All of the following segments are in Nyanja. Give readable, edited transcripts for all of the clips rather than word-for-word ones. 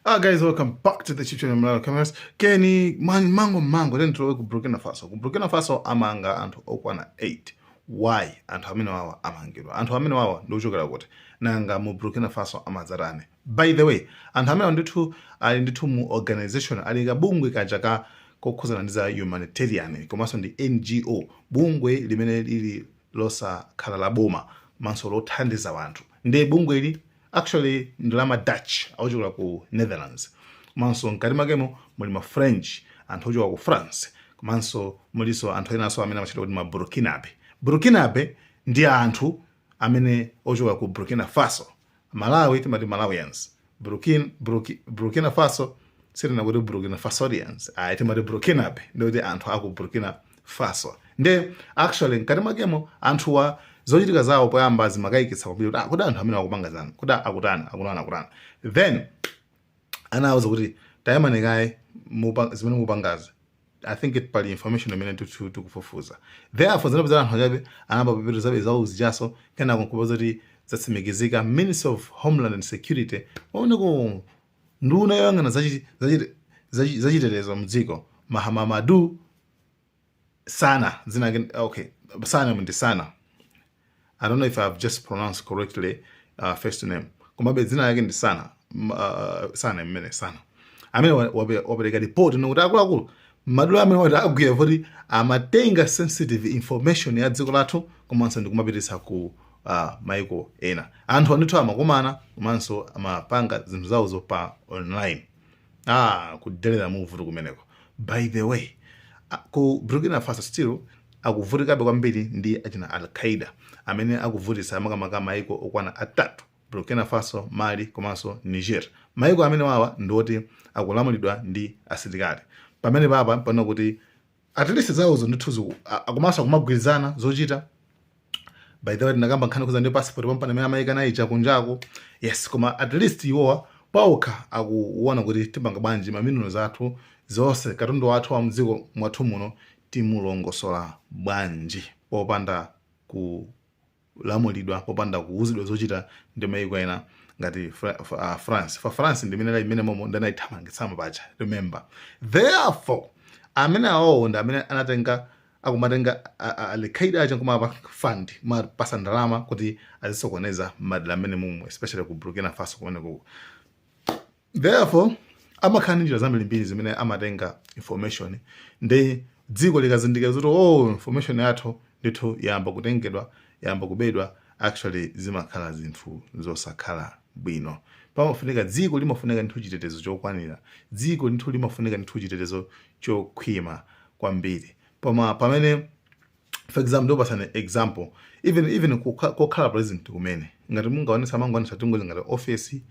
Ah, guys, welcome back to the YouTube channel Malawi Cameras. Keni man, mango mango then tilowe ku Burkina Faso. Ku Burkina Faso amanga anthu okwana 8. Why anthu amene wawa amangidwa? Anthu amene wawa ndi ochokera kuti? Nanga mu Burkina Faso amadzatani? By the way, anthu amene ndithu ali ndithu mu organization, ali kabungwe kaja ka kokhuzana ndi za humanitarian, komanso ndi NGO, bungwe limene lili losakhala la boma komanso lothandiza anthu. Ndi bungwe ili actually ndi la ma Dutch ochokera ku Netherlands, komanso mkati mwakemo muli ma French, anthu ochoka ku France, komanso muliso anthu enanso amene amachita kuti ma Burkinabe. Burkinabe ndi anthu amene ochoka ku Burkina Faso. Malawi timati Malawians. Burkina Faso sitina kuti Burkina Fasorians, ayi, timati Burkinabe, ndikuti anthu aku Burkina Faso. Nde actually mkati mwakemo anthuwa zochitika zawo poyamba zimakayikitsa kwambiri kuti, ah, kuti anthu amene akupanga zani, kuti akutani, akutani, akutani. Then anawuza kuti tayimani kaye, zimene mupangazi, I think it pali information imene tikufufuza. Therefore zinapeza anthu achabe anamba papiro zabe zawo zijaso, kenako nkupeza kuti zatsimikizika. Minister of Homeland and Security, waoneko nduna yoyang'ana zachitetezo mdziko, Mahamadou Sana zina ake. Okay, Sana ndi Sana. I don't know if I've just pronounced correctly first name, komabe dzina lake ndi Sana. Sana mmene Sana amene wapereka report nokuti akuluakulu madolo amene wati agwira kuti amatenga sensitive information ya dziko lathu komanso ndikumapititsa ku maiko ena. Anthu andithu amakumana komanso amapanga zinthu zawozo pa online. Ah, kudelera muvuto kumeneko. By the way, ku Burkina Faso still akuvutikabe kwambiri ndi achina Al Qaeda amene akuvutitsa makamaka maiko okwana atatu: Burkina Faso, Mali komanso Niger. Maiko amene wawa ndioti akulamulidwa ndi asilikali. Pamene papa pano kuti at least zawozo ndithu akumaso akumagwirizana zochita. By the way, tinakamba nkhani kuza ndi passport pampano imene amayika nayicha kunjaku, yes, koma at least iwowa pawokha akuona kuti tipanga bwanji ma minerals athu zonse, katundu wathu wa mdziko mwathu muno timulongosola bwanji popanda kulamulidwa, popanda kuuzidwa zochita ndi mayiko ena ngati France. Fa France ndi imene imene momo ndanayithamangitsamo paja, remember. Therefore amene awowo ndi amene anatenga, akumatenga Al-Qaeda aja nkumapa fund, kumapasa ndalama kuti azisokoneza madera amene mumu, especially ku Burkina Faso kumene kuko. Therefore amakhala ndi njira zambirimbiri zimene amatenga information. Ndi dziko likazindikira zoti, oh, information yathu ndithu yamba kutengedwa, yamba kubedwa, actually zimakhala zinthu zosakhala bwino. Pamafunika, dziko limafunika ndithu chitetezo chokwanira, dziko ndithu limafunika ndithu chitetezo chokhwima kwambiri. Pama pamene, for example, ndopasana example, even kokhala president kumene, ngati mungaonesa, mangaonesa tingozi ngati office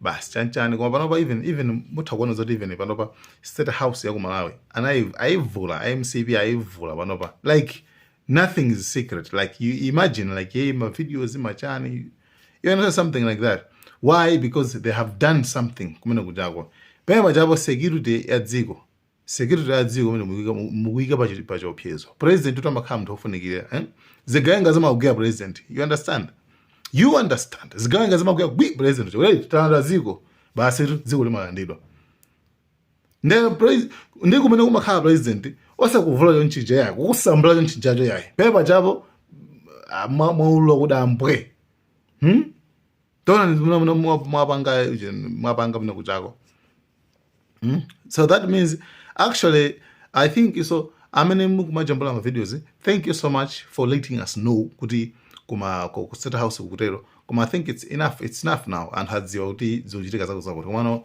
basi chanchani, koma panopa even mutha kuona zoti even panopa State House ya ku Malawi ayivula, MCP ayivula panopa, like nothing is secret. Like you imagine, like ye ma videos machani, you know, something like that. Why? Because they have done something kumene kujako. Pamene pajapo security ya dziko, security ya dziko kumene mukuyika pa chiopsezo. President kuti amakhala munthu ofunikira, eh? Zigawenga zimagwira president, you understand? You understand? Zigawenga zimagwira gwi president kuti talanda dziko basi tu, dziko limalandidwa. Ndi kumene kumakhala president osakuvula chonchija yayi, kukusambula chonchijacho yayi, pamene pajapo mwaulula kuti ambwe, Tona mwapanga mwapanga mene kuchako. So that means actually I think so amene mukumajambula ma videos, thank you so much for letting us know kuti kuma ku State House kukutero. Koma I think it's enough, it's enough now. Anthu adziwa kuti zikuchitika zako zakuti, komano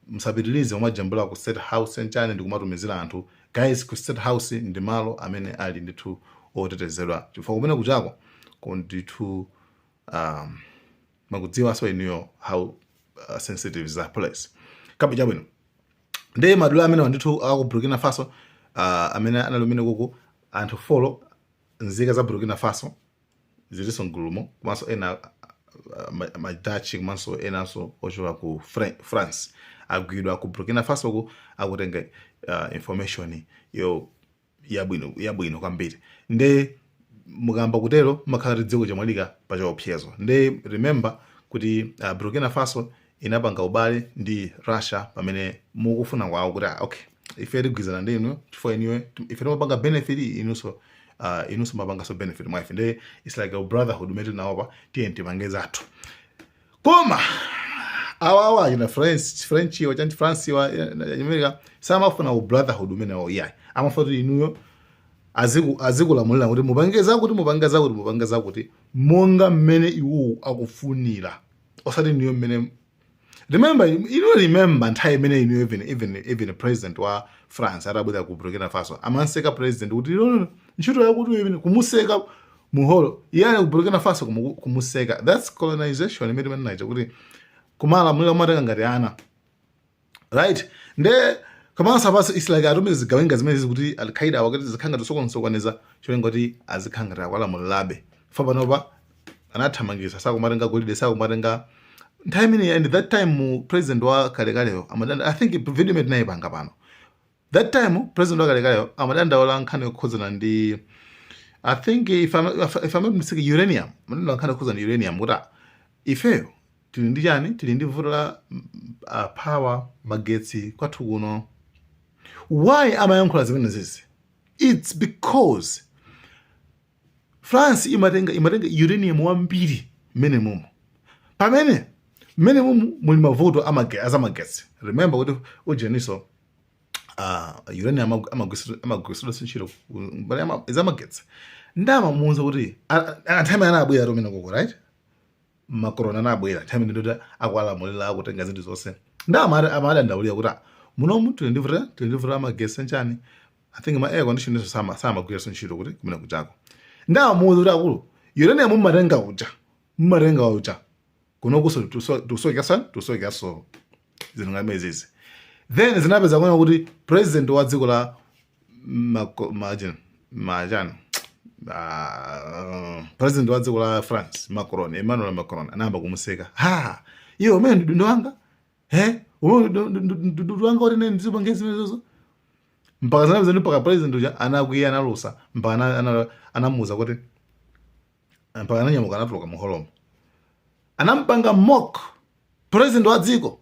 musapitilize kumajambula ku State House nchani ndikumatumizira anthu. Guys, ku State House ndi malo amene ali ndithu otetezedwa, chifukwa kumene kuchako ndithu makudziwanso inuyo how sensitive is that place. Kabe chabwino, ndi madula amene ndithu aku Burkina Faso amene anali umene kuku anthu 4 nzika za Burkina Faso zilinso mgulumo, komanso ena ma Dutch, komanso enanso ochoka ku France agwidwa ku Burkina Faso ku akutenga information yo yabwino yabwino kwambiri. Nde mukamba kutero makhala kuti dziko chamwalika pa chiopsezo. Nde remember kuti Burkina Faso Inapanga ubale ndi Russia pamene mukufuna kwawo kuti, ah, okay, ife tigwizana ndi inu chifukwa inuyo ife timapanga benefit, inunso mapanganso benefit mwa ife. Ndi it's like a brotherhood umene tinaopa, tiye tipange zathu. Koma awawa achina French wa chanti France wa America samafuna u brotherhood umenewo, iyayi. Amafuna kuti inuyo azikulamulira kuti mupange zakuti, mupange zakuti, mupange zakuti, monga mmene iwowo akufunira, osati inuyo mmene. Remember, inu remember nthawi imene inu even president wa France atabwera ku Burkina Faso, amanseka president kuti, "No, no, no, ntchito yakuti even kumuseka muholo iye ali ku Burkina Faso, kumuseka." That's colonization imene imenenaija kuti kumalamulira, kumatenga ngati ana, right? Nde komanso apanso it's like atumiza zigawenga zimene kuti Al-Qaeda wakati zikhanga tisokonsokoneza cholinga kuti azikhala ngati akulamulirabe. Fa panopa anathamangisa, sakumatenga golide, sakumatenga nthawi imeneyi. And that time mu president wa kalekaleyo amadanda, I think video imene tinayipanga pano, that time president wa kalekaleyo amadandaula nkhani yokhudzana ndi, I think if I'm not mistaken, uranium. Amadandaula nkhani yokhudzana ndi uranium kuti, ah, ifeyo tili ndi chani, tili ndi vuto la power, magetsi kwathu kuno. Why amayankhula zimene zizi? It's because France imatenga uranium wambiri mmene mumo, pamene mmene mumu muli mavuto azamagetsi. Remember kuti ujeniso uranium amagwiritsidwa ntchito mbali zamagetsi. Ndamamuwuza kuti anthu amene anabwera tumene koko, right, Macron anabwera nthawi imene ndoti akualamulira, akutenga zinthu zonse. Ndama amadandaulira kuti, ah, munomu tili ndi vuto amagetsi nchani. I think ma air condition samagwiranso ntchito kuti kumene kuchako. Ndamamuwuza kuti, akulu, uranium mmatenga uja kunokuso tusokesa zinthu ngati izizi. Then zinapeza kuona kuti president wa dziko la majani, president wa dziko la France, Macron, Emmanuel Macron, anayamba kumuseka: "Ha, iwe umene ndi mdindo wanga, he, umene mdindo wanga kuti nene ndizipange zimenezozo." Mpaka zinapeza ndi mpaka president uja anakwiya, analusa, mpaka anamuwuza kuti, mpaka ananyamuka, anatuluka muholomo. Anampanga mock president wa dziko,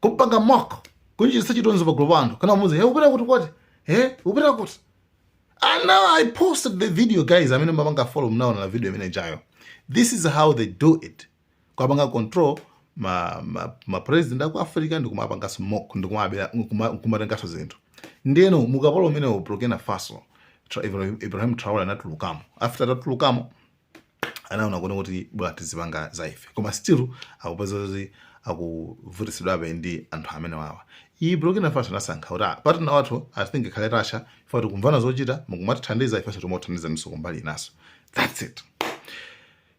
kumpanga mock, kunchititsa chitonzo pagulu pa anthu, kana muzi, "He, upita kuti kwati? He, upita kuti?" And now I posted the video, guys. Amene mapanga follow mnaona na video imene jayo. This is how they do it, kwapanga control ma president aku Africa ndikumapanganso mock, ndikumabera, kumatenganso zinthu. Ndiyeno mukapolo umene Burkina Faso, Ibrahim Traore anatulukamo. After atatulukamo anaona kuona kuti bwa tizipanga za ife, koma still akupeza kuti akuvutitsidwabe ndi anthu amene wawa. Iyi Burkina Faso anasankha kuti, ah, partner wathu I think ikhale Russia, ife tikumvana zochita, mukumatithandiza ifenso timatithandiza niso kumbali inaso. That's it.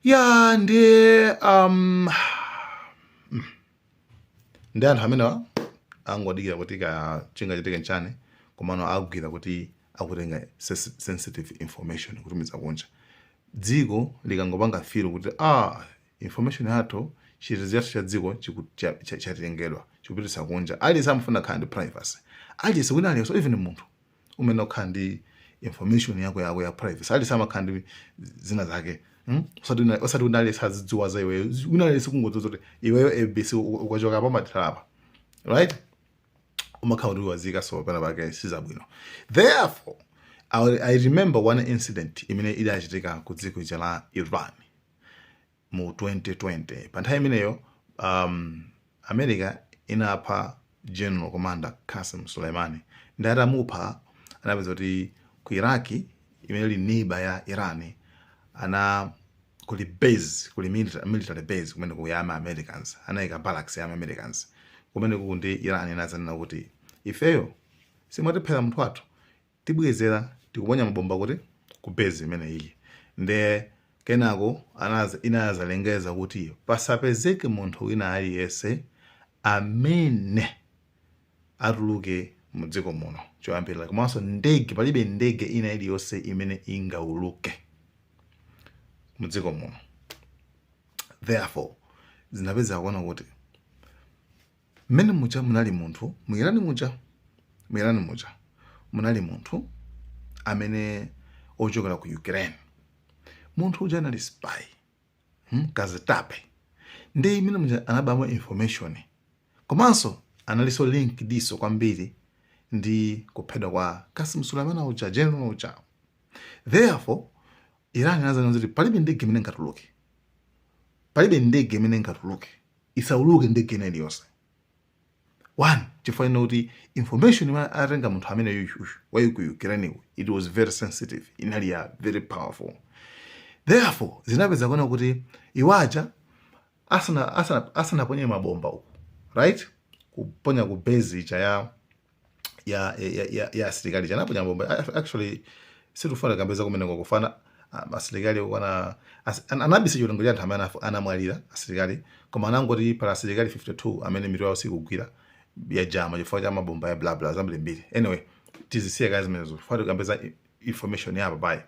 Ya, ndiye ndi anthu amenewa angodikira kuti ka chingachitike nchani. Komano akugwira kuti akutenga sensitive information kutumiza kunja. Dziko likangopanga feel kuti, ah, information yathu, chitetezo chathu cha dziko chatengedwa chikupititsa kunja, aliyense amafuna kukhala ndi privacy. Aliyense, wina aliyense, even munthu umene ukhala ndi information yako yako ya privacy, aliyense amakhala ndi zina zake, Osati wina aliyense azidziwa za iweyo, wina aliyense kungodziwa kuti iweyo ABC ukachoka pamathera apa, right, umakhala kuti wazika. So pena pake sizabwino. Therefore I remember one incident imene idachitika ku dziko ija la Iran mu 2020. Pa nthawi imeneyo America inapha General Commander Qasem Soleimani. Ndi atamupha anapeza kuti ku Iraki, imene ili neighbor ya Iran, ana kuli base, kuli military base kumene ku ya Americans, anayika barracks ya Americans kumene kuku. Ndi Iran inazanena kuti, ifeyo simwatiphera munthu wathu, tibwezera, tikuponya mabomba kuti ku base imene iyi. Nde kenako inazalengeza kuti pasapezeke munthu wina aliyense amene atuluke mu dziko muno choyambirira, komanso ndege, palibe ndege ina iliyonse imene ingauluke mu dziko muno. Therefore zinapeza kuona kuti mmene muja munali munthu mu Irani muja, mu Irani muja munali munthu amene ochokera ku Ukraine. Munthu uja anali spy, Kazitape. Ndi imene muja anabamo information, komanso analinso linked iso kwambiri ndi kuphedwa kwa Qasim Soleimani uja, general uja. Therefore Iran inazana kuti palibe ndege imene ingatuluke, palibe ndege imene ingatuluke, isauluke ndege ina iliyonse. One, chifukwa ino kuti information imene atenga munthu amene yuyu wa ku Ukraine, it was very sensitive, inali ya very powerful. Therefore zinapeza kuona kuti iwaja asanaponye mabomba uku, right, kuponya ku base ija ya asilikali chanaponya mabomba. Actually sitifuna kambeza kumeneko kufana asilikali wana anabisa chilengo cha anthu amene anamwalira asilikali, koma anangoti pala asilikali 52 amene mitu yawo sikugwira, yajama chifukwa cha mabomba ya bla bla zambirimbiri. Anyway, tizisiye kazi zimenezo, chifukwa tikambeza information yapa payi.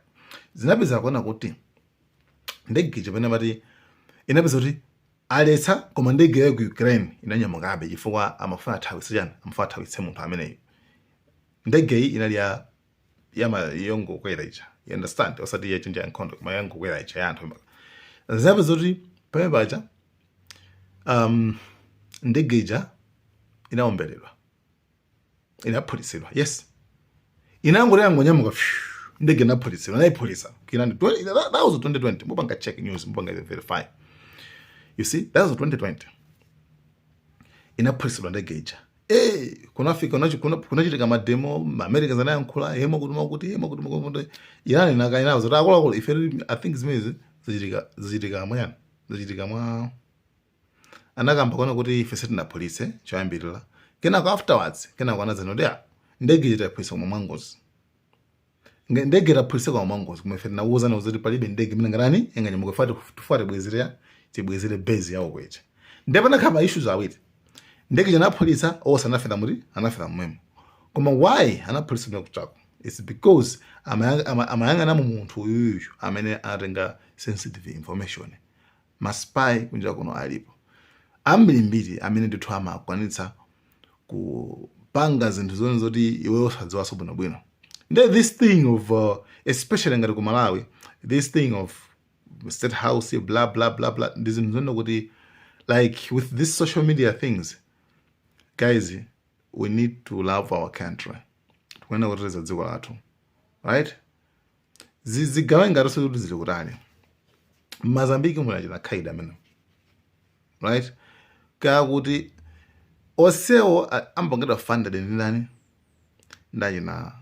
Zinapeza kuona kuti ndege chimene mati inapeza kuti aletsa, koma ndege ya ku Ukraine inanyamukabe chifukwa amafuna athawitse chani, amafuna athawitse munthu ameneyo. Ndege iyi inali ya yama yongokwera ija, you understand, osati yachinja nkhondo, koma yangokwera ija ya anthu. Zinapeza kuti pamene paja ndege ija inaomberedwa, inaphulitsidwa. Yes, inangoti yangonyamuka, ndege inaphulitsidwa, inayiphulitsa. That was 2020. Mupanga check news, mupanga verify. You see, that was 2020, inaphulitsidwa ndege ija. Kunafika kunachitika mademo, Americans anayankhula hema kuti makuti hema kuti makuti Iran inakainawo zoti akuluakulu ife I think zimenezi zichitika mwayani, zichitika mwa anakamba kuona kuti ife sitinaphulitse choyambirira. Kenako afterwards, kenako anadzana kuti ndege itaphulitsa koma mwangozi, ndege itaphulitsa koma mwangozi, koma ife tinakuwuzani kuti palibe ndege imene ngatani inganyamuke, fati tufuwa tibwezere base yawo kwecha. Ndipo panakhala ma issues awiri: ndege chanaphulitsa, onse anafera muti, anafera mmwemo. Koma why anaphulitsa kuchako? It's because amayang'anamo munthu uyuyu amene anatenga sensitive information. Ma spy kunja kuno alipo ambirimbiri amene ndithu amakwanitsa kupanga zinthu zone zoti iwe usadziwaso bwinobwino. Nde this thing of especially ngati ku Malawi, this thing of State House, blah blah blah blah, ndi zinthu zone kuti like with this social media things, guys, we need to love our country. Tikuyenera kuteteza dziko lathu, right? Zigawe ngati kuti zili kutali Mozambique mulachita khaida amene, right? Kakuti onsewo ambangidwa funded ndi ndani? Ndachina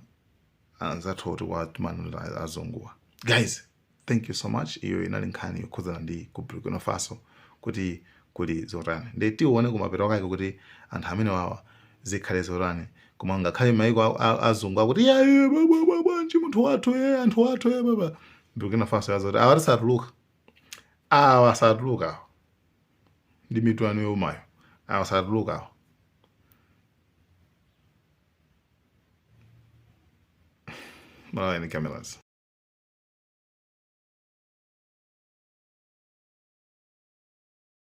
anzathu oti watimanu azunguwa. Guys, thank you so much. Iyo inali nkhani yokhudzana ndi ku Burkina Faso kuti kuli zotani. Ndi tione kumapeto kake kuti anthu amene wawa zikhale zotani. Koma ngakhale maiko azungu akuti yaye bwanji munthu wathu ye anthu wathu ye baba, Burkina Faso yazoti awa tisatuluka, awa satuluka, awa ndi mitu yanu youmayo, awa satuluka awa. Malawi Cameras.